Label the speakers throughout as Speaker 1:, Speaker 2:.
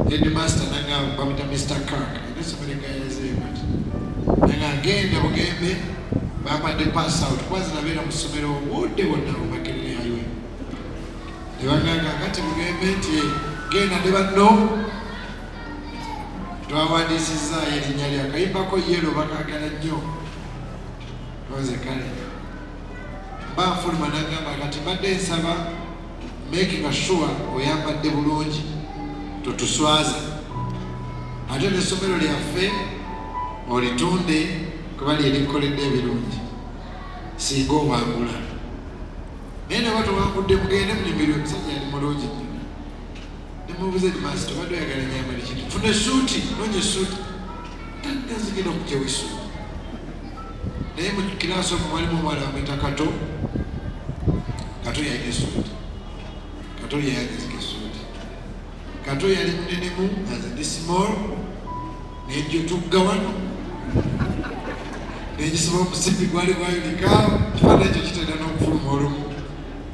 Speaker 1: Headmaster nangamba, bamuyita Mr Kirk, era essomero egayazeeyo kati. Nanga genda Bugembe, bampadde pass out kuba zinabeera mu ssomero obudde bwonna mu Makerere Highway. Ne bagamba kati Bugembe nti genda ne banno twawandiisizaayo erinnya lya kayimbako yelo bakagala nnyo oze. Kale mba nfuluma, nagamba kati mbadde nsaba making sure oyambadde bulungi, totuswaza, ate n'essomero lyaffe olitunde kuba lyerikoledde ebirungi singa owangula. Naye naba towangudde, mugende munyumirwe. Omusajja yali mulungi nnyo. Nemubuuza, "Headmaster, obadde oyagala nyambala kintu?" "Funa esuuti, noonya esuuti." Tadda zigenda okugyawo esuuti. Naye mu kiraasi omwo mwalimu omuwala bamwita Kato. Kato yalina esuuti, Kato yeyagezeka esuuti. Kato yali munenemu nga nze ndi small, nenjotugga wano nenjisiba omusimbi gwali gwayulika. Kifaananyi ekyo kitenda n'okufuluma olumu.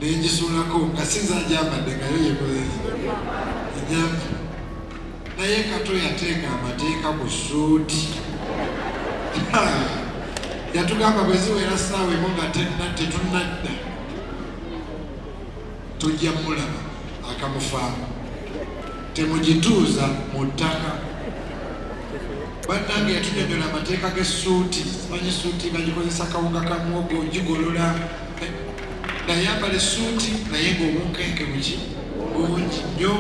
Speaker 1: Nenjisuulako nga sinza njambadde, nga yo yekozesa enyamba. Naye Kato yateeka amateeka ku suuti. Yatugamba bwe ziwera ssaawa 1 nga tetunnadda, tujja mulaba akamufaamu, temugituuza mu ttaka. Bannange, yatunyonyola amateeka g'essuuti. Simanyi suuti bagikozesa kawunga ka muwogo, gigolola. Nayambala essuuti naye ng'obunkenke buki bungi nnyo.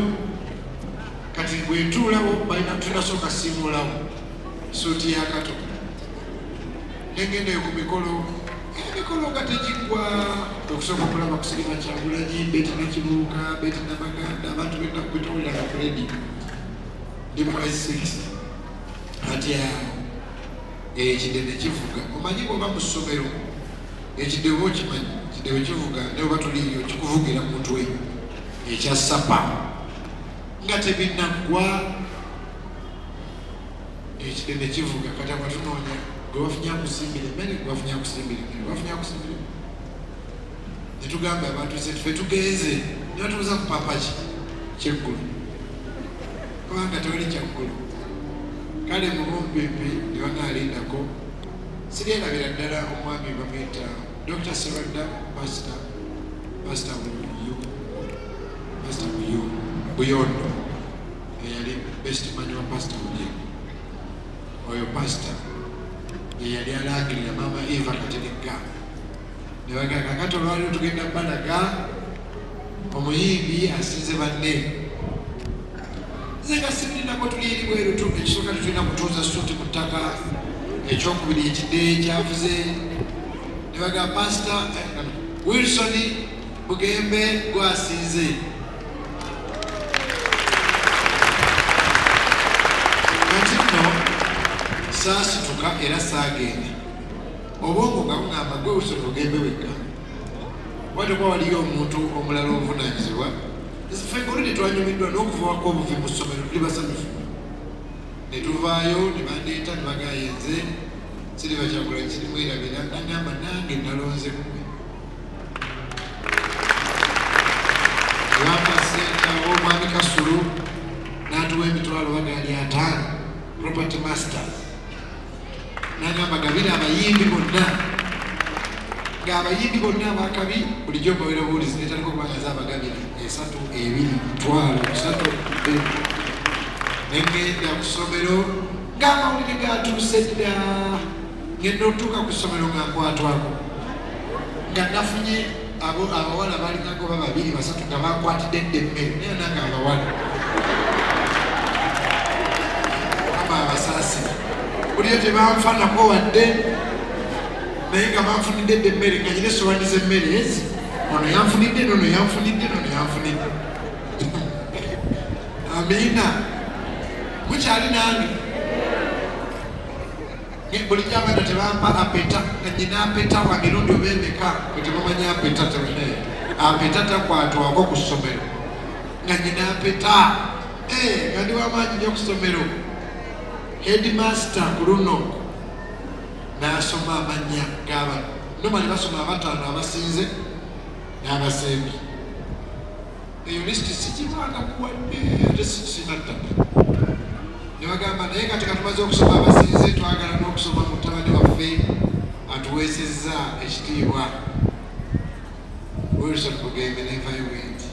Speaker 1: Kati bwentuulawo balina tunasooka simuulawo suuti ya Kato. Nengendayo ku mikolo, emikolo nga tegiggwa. Okusooka okulaba ku Silver Kyagulanyi, Betty Nakibuuka, Betty Namaganda, abantu betawuliranga ku radio. Ndi mu S6 ati awo ekidde kivuga. Omanyi bwoba mu ssomero ekidde oba okimanyi, ekidde bwe kivuga naye oba toliiyo kikuvugira mu mutwe. Ekya supper nga tebinaggwa, ekidde ne kivuga. Kati aba tunoonya gwe bafunye akusimbira emmere, gwe bafunye akusimbira emmere, gwe bafunye akusimbira. Ne tugamba abantu se ffe tugenze, ne batubuuza ku papaki kyeggulo, kubanga tewali kyaggulu. Kale mu bumpimpi ne banaalindako. Siryerabira ddala omwami bamuyita Dr Serwadda, pastor Buyu, Pastor Buyu Buyondo, eyali best man wa Pastor Bugingo. Oyo pastor yeyali alangirira Maama Eva Katerega. Ne bagamba, "Kakati olwaliro tugenda balaga omuyimbi asinze banne." Nze nga sibirinako, tuli eri bweru. Ekisooka, tetulina kutuuza suuti mu ttaka. Ekyokubiri, ekidde kyavuze. Ne bagamba, "Pastor Wilson Bugembe gwasinze." Kati nno saasituka era saagenda. Obwongo nga buŋŋamba, "Gwe Wilson Bugembe wekka, wate kuba waliyo omuntu omulala obuvunanyizibwa." Ffe ngolidi twanyumiddwa n'okuva wako obuvi mu ssomero, tuli basanyufu. Ne tuvaayo, ne bandeeta, ne bagayenze Silver Kyagulanyi kirimwerabira. Nagamba, "Nange nalonze gwe." Bampa sente awo, omwami Kasulu n'atuwa emitwalo bagali 50, Property Masters. Nagamba, "Gabira abayimbi bonna." Ng'abayimbi bonna abakabi bulijjo mbawera buwulizi, netandika okubanga nze abagabira esatu, ebiri, mutwalo 3, 2. Negenda ku ssomero ng'amawulire gatuuse dda. Ngenda otuuka ku ssomero nga nkwatwako, nga nafunye abo abawala balingagoba babiri basatu nga bankwatidde dda emmere. Naye nange abawala ama abasaasira buliyo tebanfanako wadde, naye nga banfunidde dda emmere, nga nyina esowani z'emmere ezi. Ono yanfunidde, nono yanfunidde, nono yanfunidde. Amiina, mukyali nange? Bulijjo abaana tebampa apeta, nga nyina apeta wa mirundi oba emeka. Bwe tebamanyi apeta, tebane apeta takwatwako ku ssomero. Nga nyina apeta, nga ndi wamaanyi nnyo ku ssomero. Headmaster ku luno n'asoma amannya g'abantu. Normally basoma abataano abasinze n'abasembi. Eyo lisiti sigibanga kuwadde ate sinattaka. Ne bagamba naye kati katumaze okusoma abasinze, twagala n'okusoma mutabani waffe atuweesezza ekitiibwa Wilson Bugembe. Nenvayo bwenti.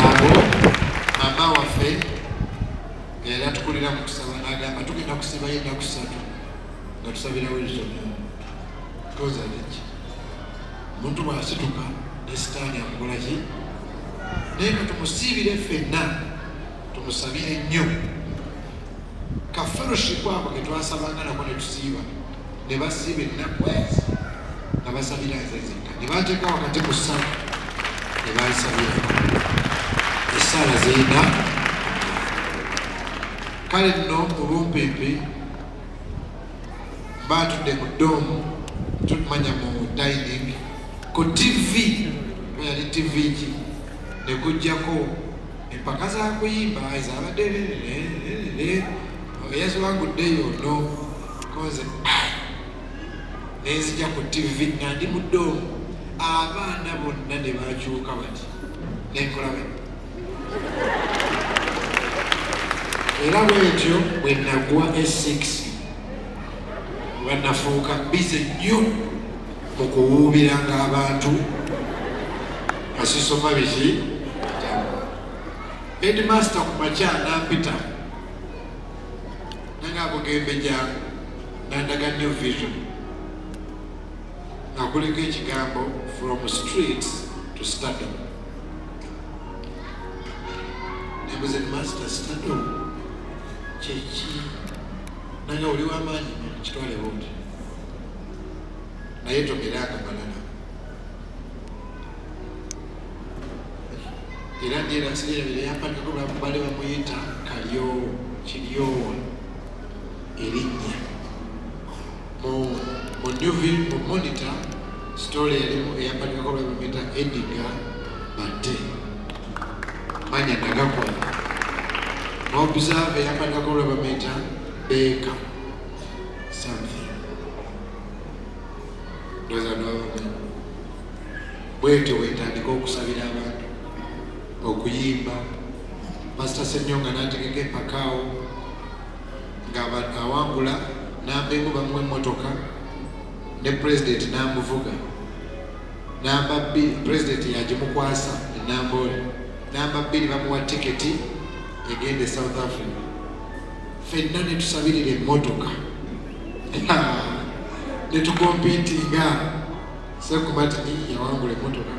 Speaker 1: Abo mama waffe era tukulira mu kusaba, n'agamba tugenda kusibayo ennaku 3 nga tusabira Wilson. Koza liki omuntu bw'asituka ne sitaani amukola ki? Naye nga tumusiibire ffenna, tumusabire nnyo. Ka fellowship ako ke twasabanga nako ne tusiiba, ne basiiba ennaku ezi nga basabira nze nzekka, ne banteeka wakati mu ssala ne bansabira. Essaala zirina. Kale nno mu bumpimpi batudde mu dorm, tumanya mu dining, ku TV, yali TV ki, ne kujjako empaka za kuyimba ezabadde eyaziwangudde yono koze. Nenzija ku TV nga ndi mu dorm, abaana bonna ne bakyuka bati nenkola bwe. Era bwetyo bwe nagwa S6, nga nafuuka busy nnyo mu kuwuubiranga abantu nga sisoma biki. Headmaster ku makya nampita nanga, "Bugembe, jangu." Nandaga New Vision nga kuliko ekigambo "From streets to stardom". Nembuze, "Master, stardom kyeki?" Nanga, "Oli wamaanyi nnyo, kitwale buti, naye tomeranga malala." Era ndyera sirerabira yampandikako, bali bamuyita Kalyowo Kiryowa erinnya mu New mu Monitor story yalimu eyampandikako, bali bamuyita Edgar Bate, manya nagakola. Mu Observer eyampandikako bali bamuyita Baker something, ndowooza nabamanyi. Bwetyo bwetandika okusabira abantu, okuyimba. Pasita Senyonga n'ategeka empakaawo nga awangula namba emu bamuwa emmotoka ne pulezidenti n'amuvuga, namba 2 pulezidenti yagimukwasa enambole, namba 2 bamuwa tiketi egenda e South Africa. Ffenna ne tusabirira emmotoka ne tucompetinga. Sekumatini yawangula emmotoka,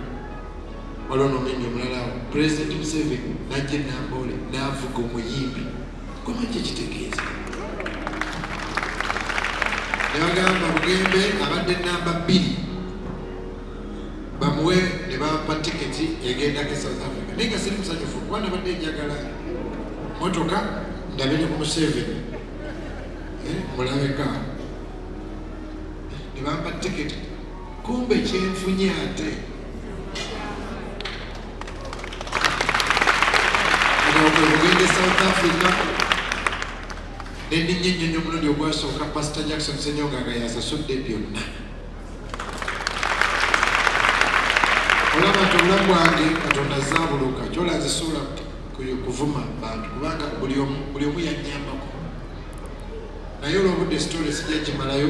Speaker 1: waliwo nomuyimbi omulala awo. Pulezidenti Museveni najja enambole n'avuga omuyimbi. Koma kyekitegeeza ne bagamba Bugembe abadde namba 2 bamuwe, ne bampa tiketi egendako e South Africa. Naye nga siri musanyufu kuba nabadde njagala motoka ndabe ne ku Museveni. Mulabeka ne bampa tiketi, kumbe kyenfunye ate kugenda e South Africa. Nendinya ennyonyi omulundi ogwasooka, Pastor Jackson Senyonga nga yasasudde byonna. Olaba nti obulamu bwange Katonda zaabuluka kyola nzisobola kuvuma bantu kubanga buli omu yanyambako, naye olwobudde story sijja gimalayo.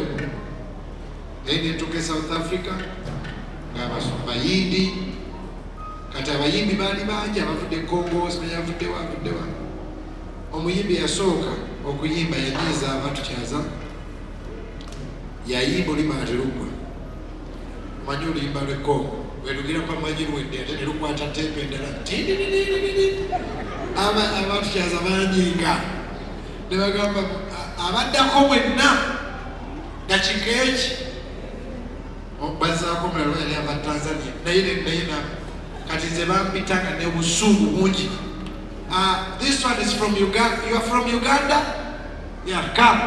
Speaker 1: Naye nentuuka e South Africa nga bayindi, kati abayimbi baali bangi abavudde Congo, simanyi avuddewa avuddewa. Omuyimbi yasooka okuyimba yanyiiza abantu kyaza yayimba oluyimba nga teruggwa. Manyi oluyimba lw'e Congo welugira pamanyi luwedde ate ne lukwata tempo endala. Abantu kyaza banyiiga ne bagamba abaddako mwenna dakika eki bazzaako omulala yali ava Tanzania, naye naye kati nze bampitanga ne busungu bungi. This one is from Uganda. You are from Uganda? Yeah, come.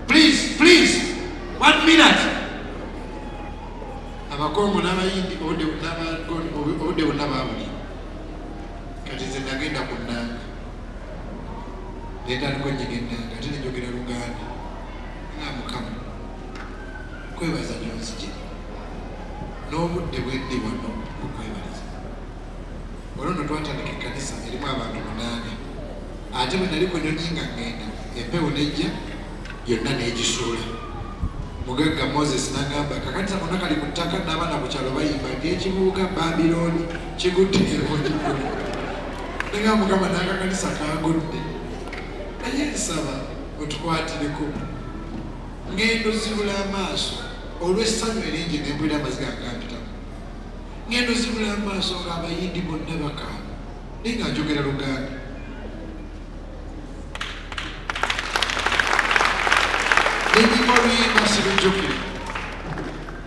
Speaker 1: Please, please. One minute. Abakongo n'abayindi obudde bwonna baabuli. Kati nze nagenda ku nnanga nentandika onyiga ennanga ate nenjogera Luganda nga Mukama kwebaza gyonzije. N'obudde bwendi wano okwebaliza. Olwo nno twatandika ekkanisa erimu abantu munaana, ate bwe nali ku nnyonyi nga ŋŋenda, empewo n'ejja yonna n'egisuula. Mugagga Moses n'agamba akakanisa konna kali ku ttaka, n'abaana ku kyalo bayimba nti ekibuga Babilooni kigudde ekugikulu. Nengamba Mukama n'akakanisa kagudde, naye nsaba otukwatireko. Ngenda ozibula amaaso olw'essanyu eringi ne mpulira amaziga nga gampitamu. Ngenda ozibula amaaso ng'Abayindi bonna bakaaba naye nga njogera Luganda. Ne nnyimba oluyimba sirujjukira,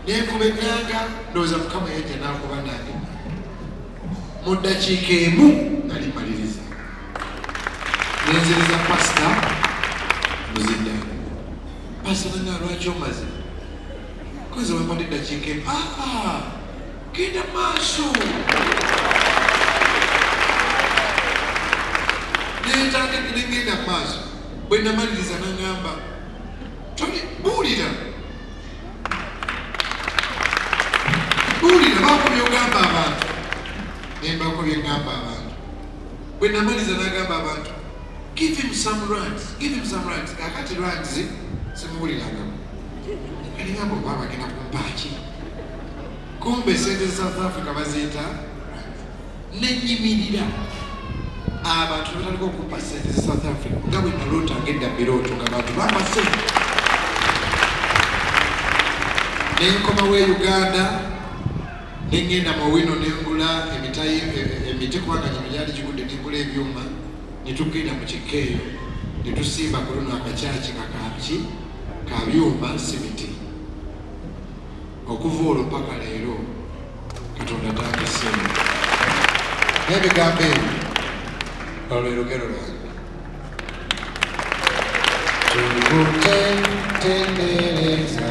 Speaker 1: ne nkuba ennanga, ndowooza Mukama yajja n'akuba nange ennanga. Mu ddakiika emu nali mmaliriza. Nenziriza pasita muzidda. Pasita nanga lwaki omaze? Koze wempadde eddakiika emu. Ah, genda maaso. Nentandika nengenda mu maaso. Bwe namaliriza nangamba toli buulira. Buulira baako by'ogamba abantu. Nembaako bye ngamba abantu. Bwe namaliza n'agamba abantu give him some rands, give him some rands. Kakati rands simuwulirangako, alingamba oba bagenda kumpaaki, kumbe sente za South Africa baziyita rands. Nenyimirira abantu nebatandika okumpa sente za South Africa nga bwe naloota ngedda birooto nga bantu bampa sente. Nenkomawo e Uganda nengenda mu Owino nengula emiti kubanga gino gyali gigudde, nengula ebyuma netugenda mu kikka eyo netusimba ku luno akakyaki kakaki ka byuma si miti. Okuva olwo paka leero Katonda tandiseewo. N'ebigambo ebyo olwo lwe lugero lwange. Tukutendereza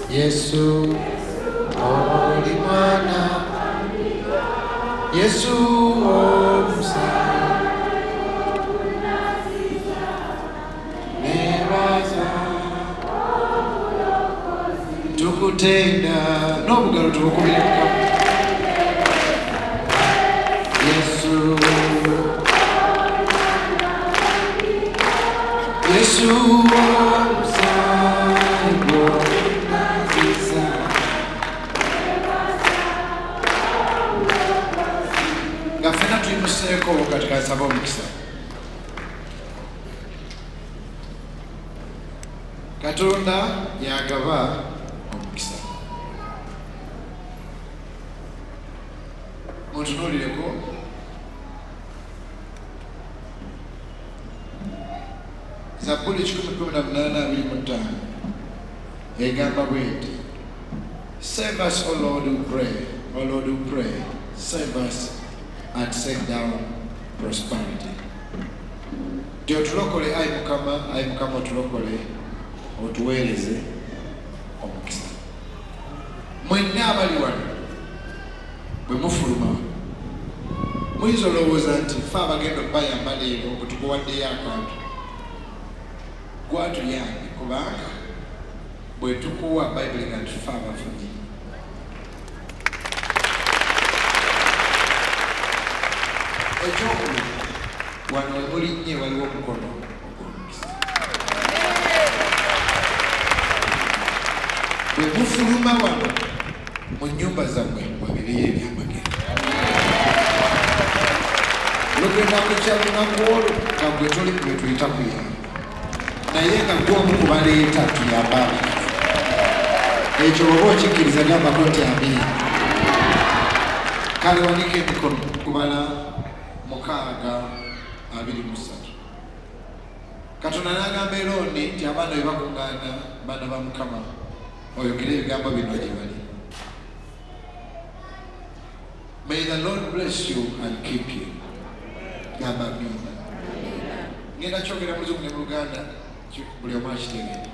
Speaker 1: Yesu oli mwana Yesu omusa nebaza tukutenda n'obugalo tubukubire Mukama Yesu Yesu omusaayi gwo naziza nga ffena tuyimuseeko kati kansaba omukisa. Katonda yagaba omukisa. Muntunuulireko. Zabbuli 118:25 egamba bweti: Save us, O Lord, we pray. O Lord, we pray. Save us and send down prosperity. Nti otulokole ayi Mukama, ayi Mukama otulokole, otuweereze omukisa. Mwenna abali wano bwe mufuluma muyinza olowooza nti ffe abagenda okubayamba leero bwe tukuwaddeyo akantu gwatuyambe, kubanga bwe tukuwa Bayibuli nga tufe abafunye. Ekyokubiri, wano we mulinnye waliwo omukono ogw'omukisa. Bwe mufuluma wano mu nnyumba zammwe wabeereyo ebyamagero. Lugenda kukya lunaku olwo nga gwe toli ku be tuyita kuyamba, naye nga gwe omu ku baleeta tuyambe abalala. Ekyo oba okikkiriza gambako nti amiina. Kale wanika emikono kubala 6:23. Katonda n'agamba Erooni nti abaana bwe bakuŋŋaana baana ba Mukama oyogere ebigambo bino gye bali. May the Lord bless you and keep you. Gamba amiina. Ngenda kyogera mu Luzungu ne mu Luganda buli omu akitegeere.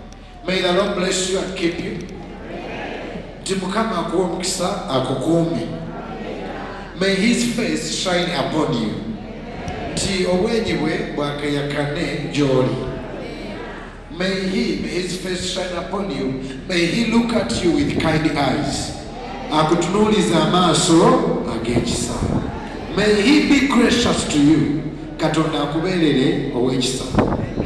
Speaker 1: May the Lord bless you and keep you. Nti Mukama akuwe omukisa akukuume. May his face shine upon you. Nti obwenyi bwe bwakeyakane gy'oli. May his face shine upon you. May he look at you with kind eyes. Akutunuulize amaaso ag'ekisa. May he be gracious to you. Katonda akubeerere ow'ekisa.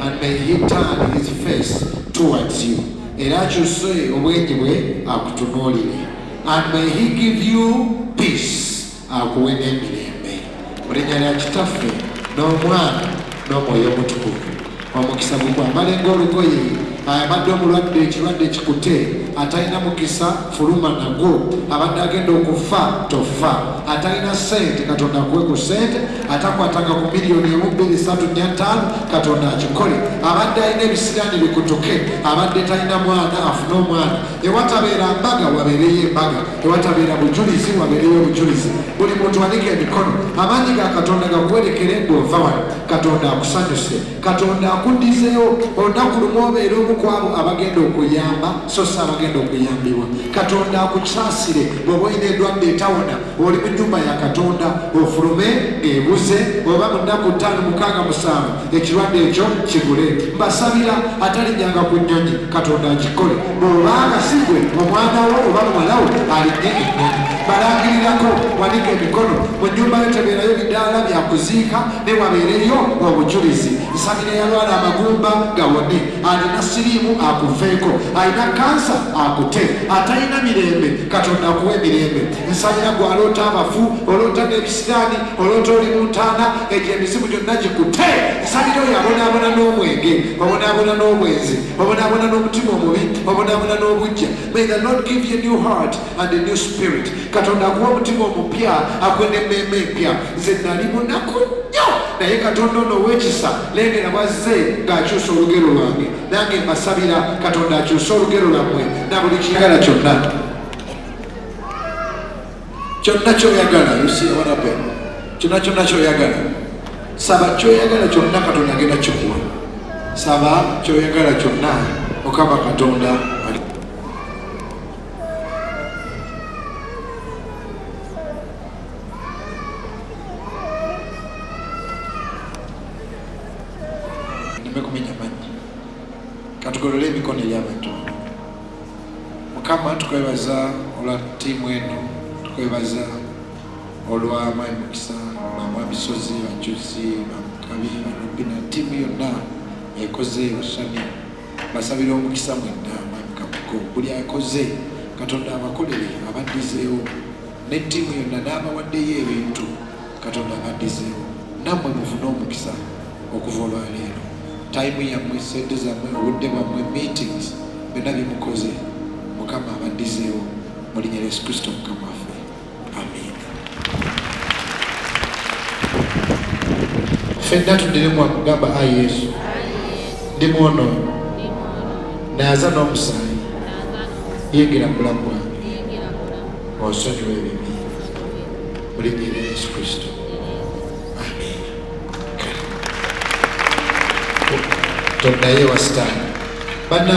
Speaker 1: And may he turn his face towards you. Era akyuse obwenyi bwe akutunuulire. And may he give you peace. Akuwe n'emirembe. Mu linnya lya Kitaffe n'Omwana n'Omwoyo Omutukuvu. Omukisa gukwambale ng'olugoye. Abadde omulwadde ekirwadde kikute, atalina mukisa fuluma nagwo, abadde agenda okufa tofa, atalina ssente Katonda akuwe ku ssente, atakwatanga ku miliyoni 1 2 3 4 5 Katonda akikole, abadde alina ebisiraani bikutuke, abadde talina mwana afune omwana, ewatabeera mbaga wabeereyo embaga, ewatabeera bujulizi wabeereyo obujulizi. Buli muntu anika emikono, amaanyi ga Katonda gakuwerekere bw'ova wano. Katonda akusanyuse, Katonda akuddizeewo. Olunaku lumu obeere omu ku abo abagenda okuyamba so si abagenda okuyambibwa. Katonda akusaasire. Bw'oba olina endwadde etawona, oli mu nnyumba ya Katonda, ofulume ng'ebuze, oba mu nnaku 5 6 7 ekirwadde ekyo kigule. Mbasabira atalinnyanga ku nnyonyi, Katonda agikole. Bw'obanga si gwe, omwana wo oba muwala wo alinnye ennyonyi. Balangirirako, wanika emikono. Mu nnyumba yo tebeerayo bidaala bya kuziika, ne wabeereyo obujulizi. Nsabira eyalwala amagumba gawone, alina siriimu akuveeko, alina kansa akute, atalina mirembe Katonda akuwa emirembe. Nsabira gwe aloota abafu, oloota n'ebisiraani, oloota oli mu ntaana, egyo emizimu gyonna gikute. Nsabira oyo abonaabona n'omwenge, obonaabona n'obwenzi, obonaabona n'omutima omubi, obonaabona n'obuggya. May the Lord give you a new heart and a new spirit. Katonda akuwa omutima omupya, akuwe n'emmeeme empya. Nze nali munaku nnyo, naye Katonda ono ow'ekisa lengera bw'azze ng'akyusa olugero lwange. Nange mbasabira Katonda akyuse olugero lwammwe na buli kiyagala kyonna. Kyonna ky'oyagala, you see what happened? Kyonna kyonna ky'oyagala. Saba ky'oyagala kyonna, Katonda agenda kikuwa. Saba ky'oyagala kyonna, Mukama Katonda. Nneme kumenya mannyo. Katugolole emikono eri abantu bano. Mukama, tukwebaza olwa ttiimu eno, tukwebaza olwa Mwami Mukisa, bamwami Sozi, Bajuzi, Bamukabi, Banubbi na ttiimu yonna ekoze basami. Basabira omukisa mwenna, Mwami Kabugo, buli akoze Katonda abakolere, abaddizeewo, ne ttiimu yonna n'abawaddeyo ebintu, Katonda abaddizeewo. Nammwe mufune omukisa okuva olwaleero. Tayimu yammwe, ssente zammwe, obudde bwammwe, meetings, byonna bye mukoze, Mukama abaddizeewo mu linnya lya Yesu Kristo Mukama waffe. Amiina. Ffenna tuddiremu akugamba, ayi Yesu, ndi mwonoonyi, naaza n'omusaayi, yingira mu bulamu bwange, onsonyiwe ebibi, mu linnya erya Yesu Kristo. Amiina. Tonnaye wa sitaani. Bannange.